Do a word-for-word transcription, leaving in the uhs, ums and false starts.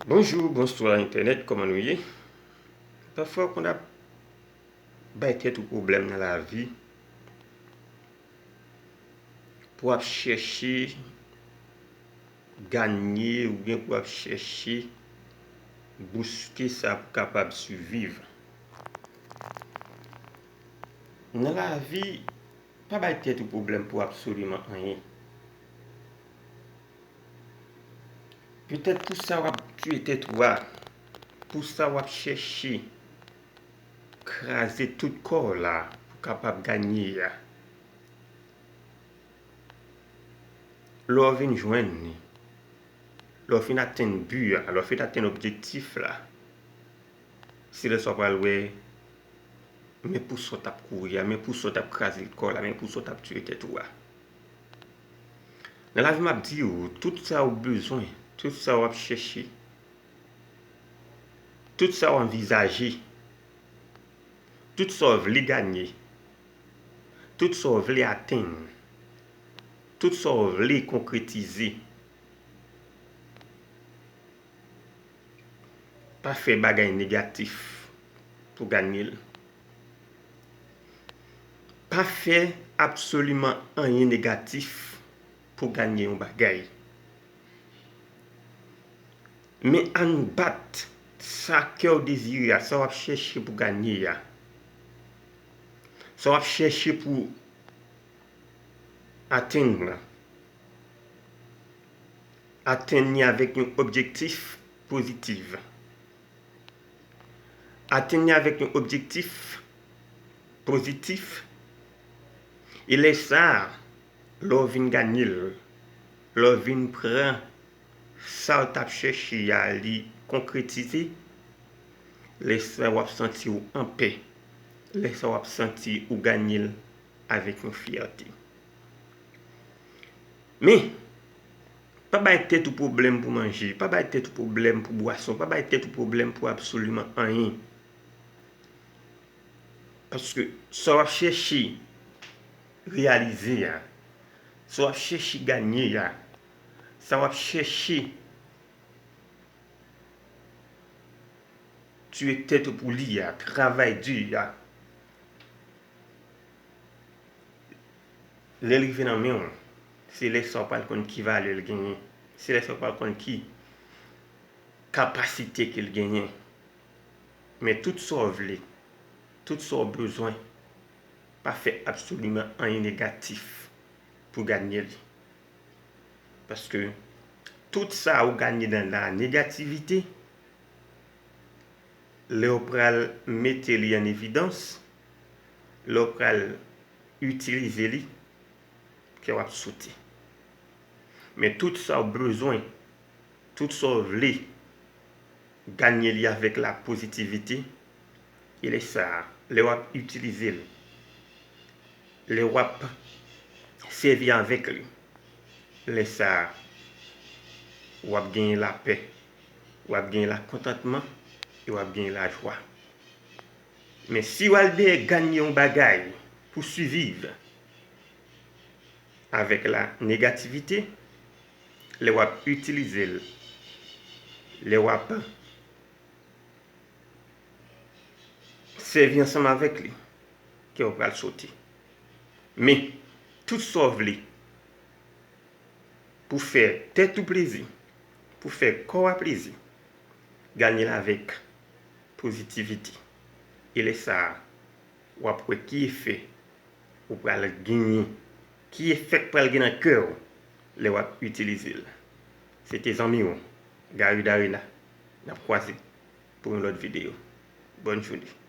Bonjou, bonswa entènèt, kòman nou ye? Pafwa w konn ap bay tèt ou pwoblèm nan lavi, pou w ap chèche ganye oubyen pou w ap chèche bouske sa pou w kapab siviv. Nan lavi, pa bay tèt ou pwoblèm pou absoliman anyen. Petèt pou sa w ap tiye tèt ou a, pou sa w ap chèche kraze tout kò w la pou w kapab ganye a. Lè w vin jwenn li, lè w fin atenn bi a, lè w fin atenn objektif la, se lè sa w pral wè men pou sa w t ap kouri a, men pou sa w t ap kraze kò w la, men pou sa w t ap tiye tèt ou a. Nan lavi m ap di w, tout sa w bezwen, tout sa w ap chèche, tout sa w anvizaje, tout sa w vle ganye, tout sa w vle atenn, tout sa w vle konkretize, pa fè bagay negatif pou ganye l. Pa fè absoliman anyen negatif pou ganye yon bagay. Men ann bat sa kè w dezire a, sa w ap chèche pou ganye a, sa w ap chèche pou atenn nan. Atenn li avèk yon objektif pozitif. Atenn li avèk yon objektif pozitif. E lè sa a, lè w vin ganye l, lè w vin pran sa w t ap chèche a, li konkretize, lè sa w ap santi w anpè. Lè sa w ap santi ou ganye l avèk yon fyète. Men, pa bay tèt ou pwoblèm pou manje, pa bay tèt ou pwoblèm pou bwason, pa bay tèt ou pwoblèm pou absoliman anyen. Paske sa w ap chèche reyalize a, sa w ap chèche ganye a, sa w ap chèche tiye tèt ou pou li a, travay di a, lè l rive nan men w, se lè sa w pral konn ki valè l genyen. Se lè sa w pral konn ki kapasite ke l genyen. Men tout sa w vle, tout sa w bezwen, pa fè absoliman anyen negatif pou ganye li. Paske tout sa ou ganye nan la negativite, lè w pral mete li an evidans, lè w pral itilize li, kè w ap sote. Men tout sa w bezwen, tout sa w vle, ganye li avèk la pozitivite. E lè sa a, lè w ap itilize l, lè w ap sèvi avèk li, lè sa a, w ap genyen lapè, w ap genyen lakontantman e w ap genyen lajwa. Men si w al dèyè ganye yon bagay pou siviv, avèk la negativite, lè w ap itilize l, lè w ap sèvi ansanm avèk li, kè w pral sote. Men, tout sa w vle pou fè tèt ou plezi, pou fè kò a plezi, ganye l avèk pozitivite. E lè sa a, w ap wè ki efè ou pral genyen, ki efè k pral gen nan kè w lè w ap itilize l. Se te zanmi w, Gary Darena. N ap kwaze pou yon lòt videyo. Bòn jounen.